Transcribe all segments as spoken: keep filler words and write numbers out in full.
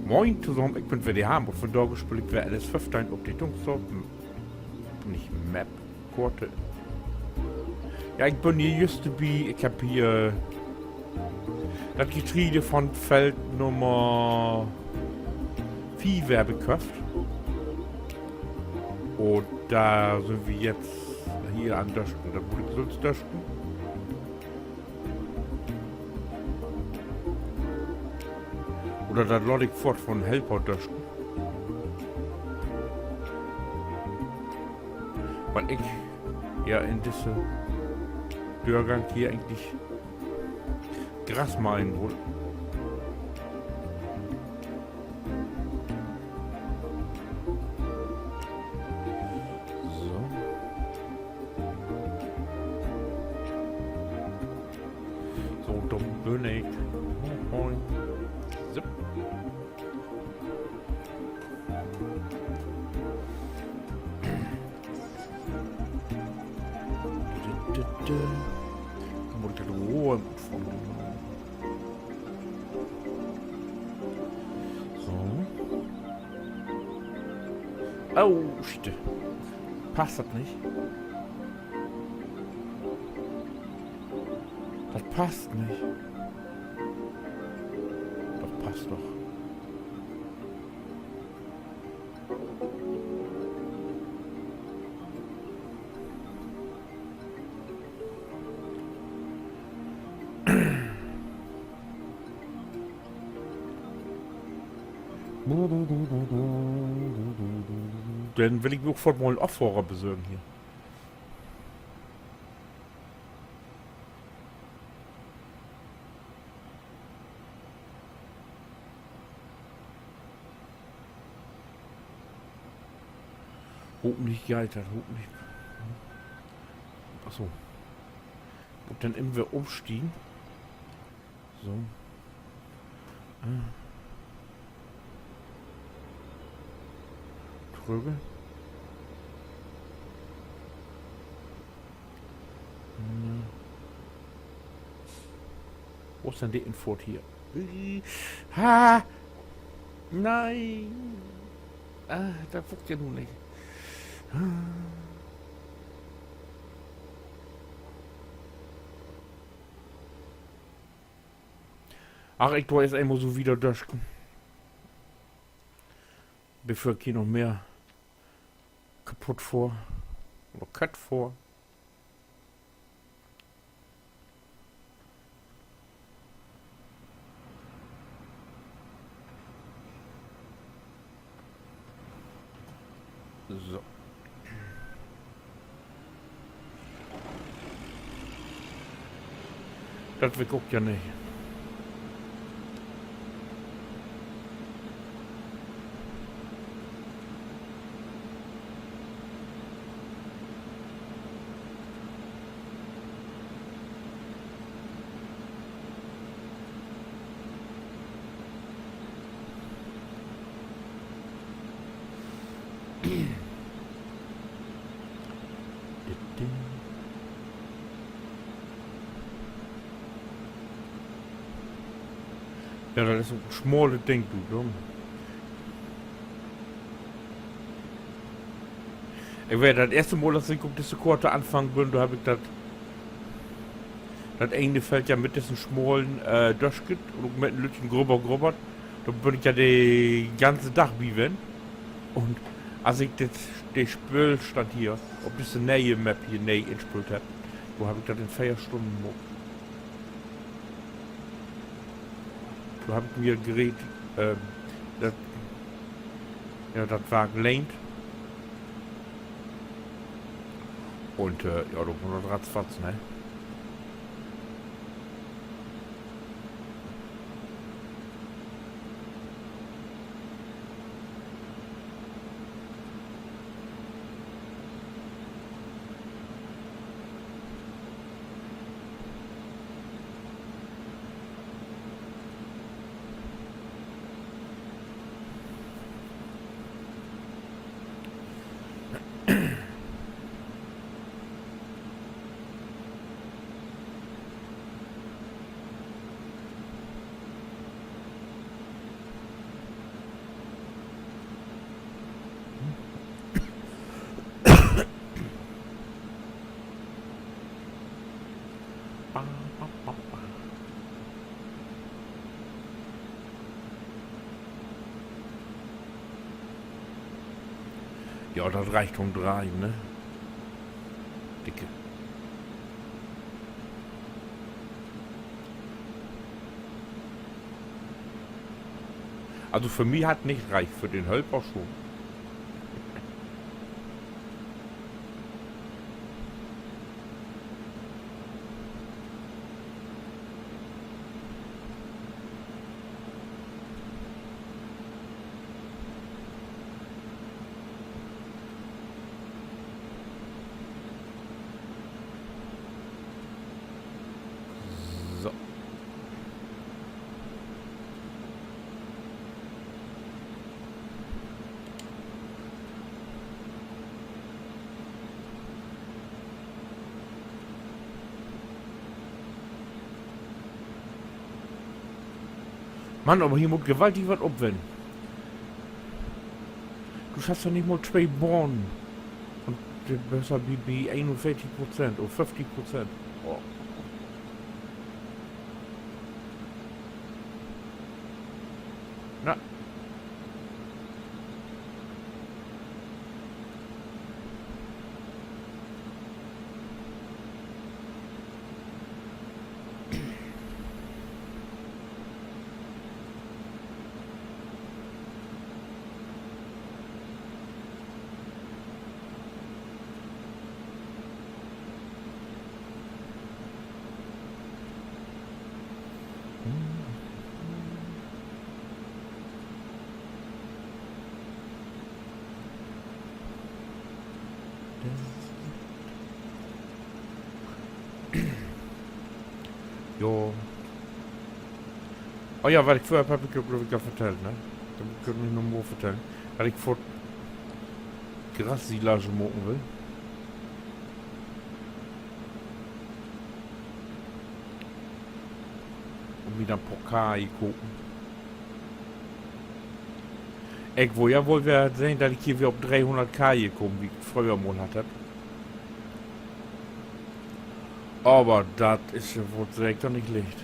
Moin tosamen, ik bün weer de Harm un vundaag speel ik weer L S föffteihn op de Dungsdorf. Nich Map, Koort. Ja, ik bün hier jüst bi, ik hebb hier dat Getreide von Feld Nummer fief hebb ik köfft. Un dor sünd wi jetzt hier an Dösken. Dat mutt ik sülvst dösken. Oder dat laat ik foorts von Helper dösken. Wiel ik ja in disse Dörgang hier egentlich Gras meihen wull. So. So, dor bün ik. Moin. So. Dor mutt ik dat Rohr utfahren. So. Oh, Schiet. Passt dat nich? Dat passt nich. Doch, passt doch. Denn will ik mi ok foort mal en Affohrer besörgen hier. Hopentlich geiht dat, hopentlich. Ach so. Mutt denn immer weer ümstiegen. So. Äh. Trügg. Hm. Wo is denn de Infohrt hier? Äh, ha! Nee! Ah, dat wull ik ja nu nich. Ach, ik do eerst eenmal so wieder dösken. Bevör ik hier noch mehr kaputt fohr. Oder kaputt fohr. So. Dat will ik ok ja nich. Ja, dat is ok en smalet Ding, du, dumm. Ik weer dat eerste Mal, as ik op disse Koort anfangen bün, dor heff ik dat, dat ene Feld ja mit dissen smalen, äh, Dösket un ok mit en lüttjen Grubber grubbert. Dor bün ik ja de ganze Dag bi ween. Un as ik dit, de Speelstand hier op disse ne'e Map hier nee inspeelt heff, do heff ik dat in veer Stunnen maakt. Do heff ik mi Gerät, ähm, dat, ja, dat Wark lehnt. Un, äh, ja, do kummt dat ratzfatz, ne? Ja, dat reckt to'n Dreihen, ne? Dicke. Also för mi hett nich reckt, för den Hölper schon. So. Mann, aver hier mutt gewaltig wat opwennen. Du schaffst doch nich mal twee Bahnen. Un du büst al bi, bi eenunveertig Prozent oder föfftig Prozent. Oh. Na. Jo. Oh ja, wat ik vörher, heff ik, glööv ik, al vertellt, ne? Dat mutt ik nich noch mal vertellen. Dat ik vör Grassilage maken will. Un mi denn Pokal kopen. Ik wull ja woll weer sehn, dat ik hier weer op dreehunnert K kaam, wie ik fröher mal hatt hebb. Aver dat is ja woll seker nich licht.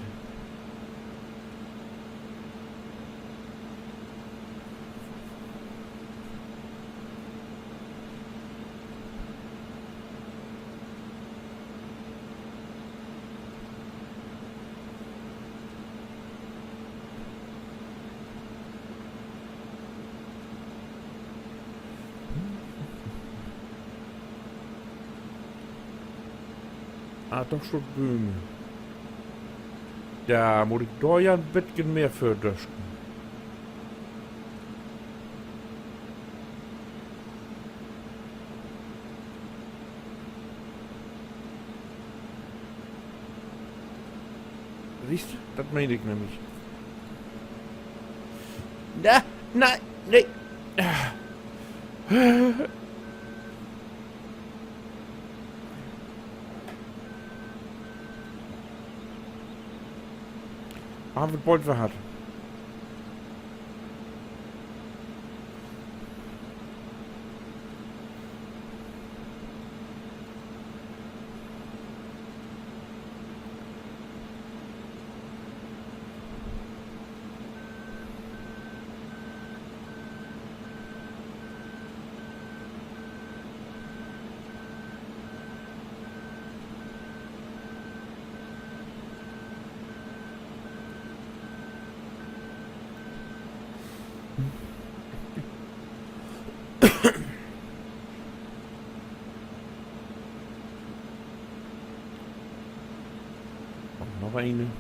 Ah, doch schon Bööm. Dor mutt ik dor ja en beten mehr för dösken. Sühst, dat meen ik nämlich. Na, na, nee. Harr wi bold weer hatt. Un noch een.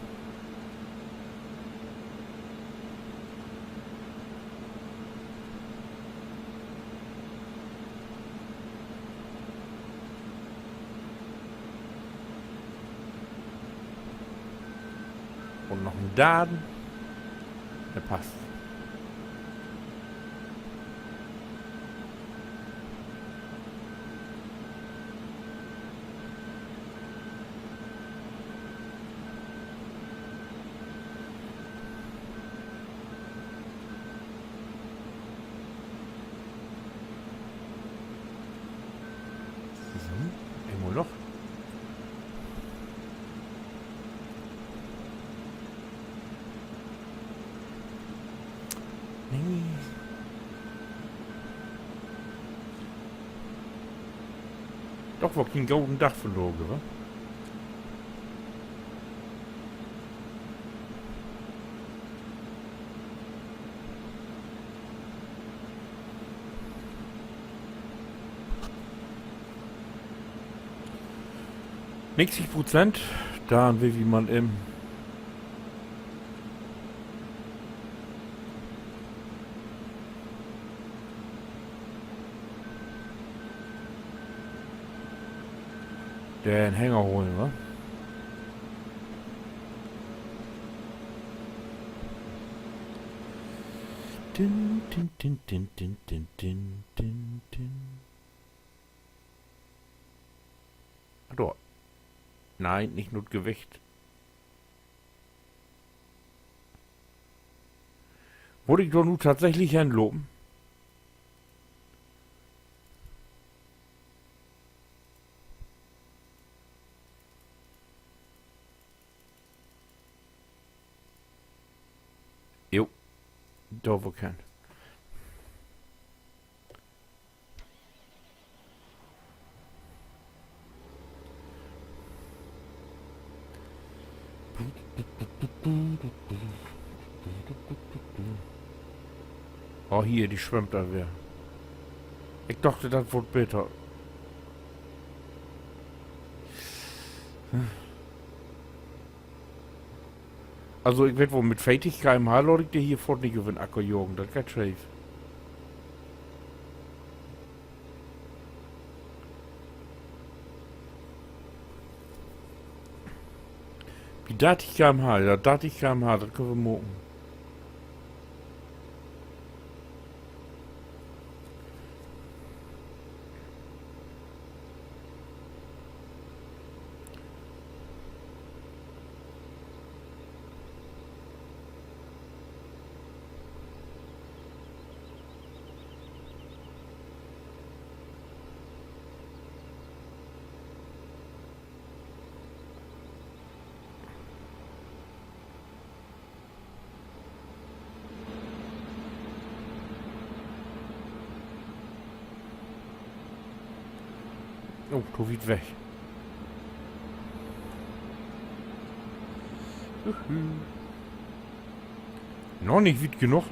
Un noch en Daden. De passt. So, eenmal noch. Nee. Doch woll kien goden Dag vandaag, wa? Negentig Prozent, denn will wi man in. Den Hänger holen, wa? Din, din, din. Ah, dor. Nee, nich no't Gewicht. Mutt ik dor nu tatsächlich henlopen? Jo. Dor, wo ik hen. Oh, hier, de swemmt al weer. Ik doch, dat word beter. Also, ik weet woll, mit veertig K M H laat ik de hier foort nich över'n Acker jagen. Dat geiht scheef. Bi dartig K M H, ja, dartig K M H, dat köönt wi maken. Oh, to wiet weg. Noch nich wiet genoog.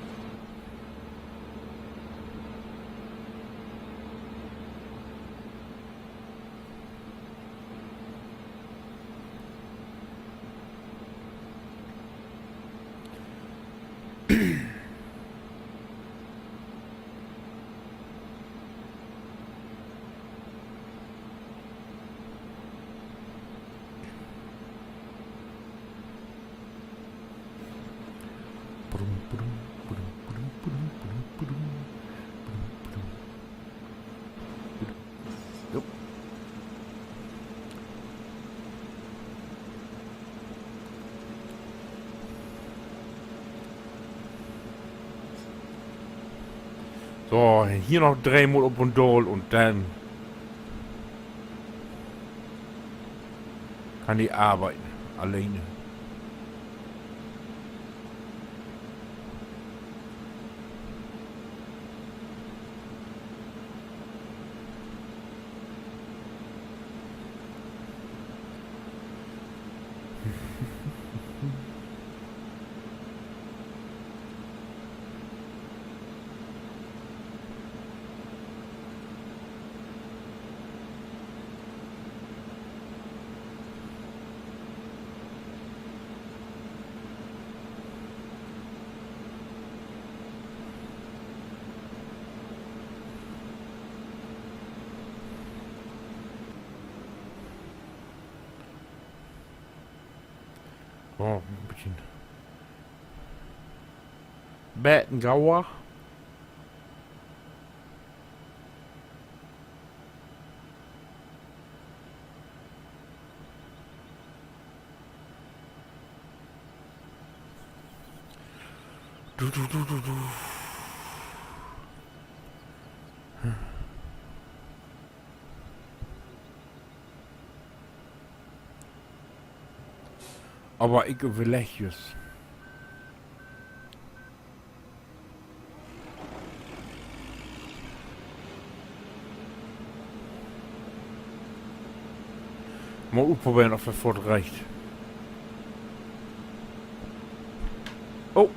So, hier noch dreemal op un daal un denn kann de arbeiden, alleen. So, en beten, beten gauer. Du, du, du, du, du. Aver ik överlegg jüst. Mal utproberen, of dat foorts reckt. Oh,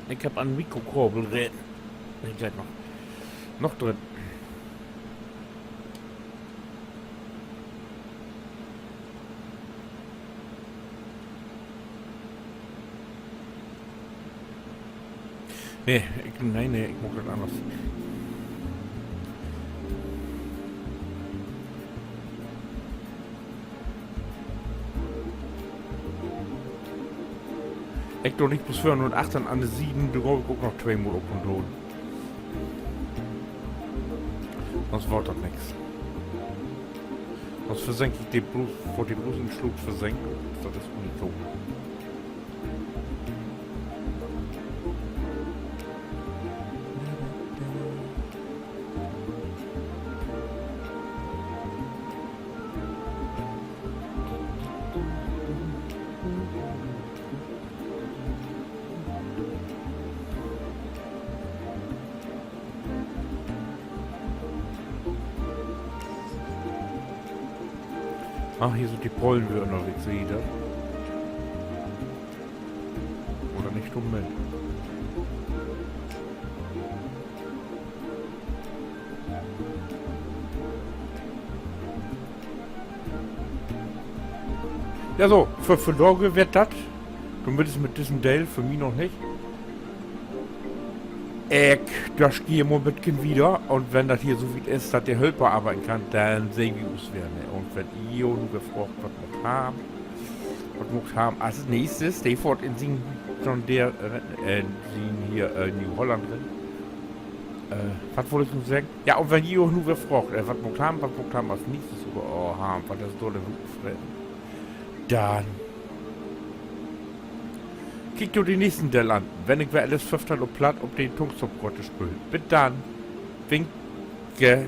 ik hebb an Mikrokabel reten. De geiht noch. Noch drin. Nee, ik, nee, nee, ik maak dat anners. Ik do nich blots vörn un achtern an de Sieden, dor gaff ik ok noch tweemal op un doon. Sünst warrt dat nix. Sünst versenk ik de Bru-, foorts de Brust in Sloot versenkt. Dat is ok nich goot. Ach, hier sünd de Pollen weer ünnerwegens, seht ji dat? Oder nich, Moment. Ja, so, för, för vandaag weer dat. Tominnst mit dissen Deel, för mi noch nich. Ik dösch hier mal en beten wieder. Un wenn dat hier so wiet is, dat de Hölper arbeiden kann, denn sehn wi us weer, ne? Un wenn ji nu weer fraagt, wat maakt Harm, wat maakt Harm as nächstes, de fohrt in sien John Deere, äh, in sien hier, äh, New Holland rin. Äh, wat wull ik nu seggen? Ja, un wenn ji nu weer fraagt, äh, wat maakt Harm, wat maakt Harm as nächstes, oder, oh, Harm, wat is dor denn utfreten? Denn kiekt jo den nächsten Deel an, wenn ik weer LS föffteihn op Platt op den Tungsop-Koort speel. Bit denn. Winke.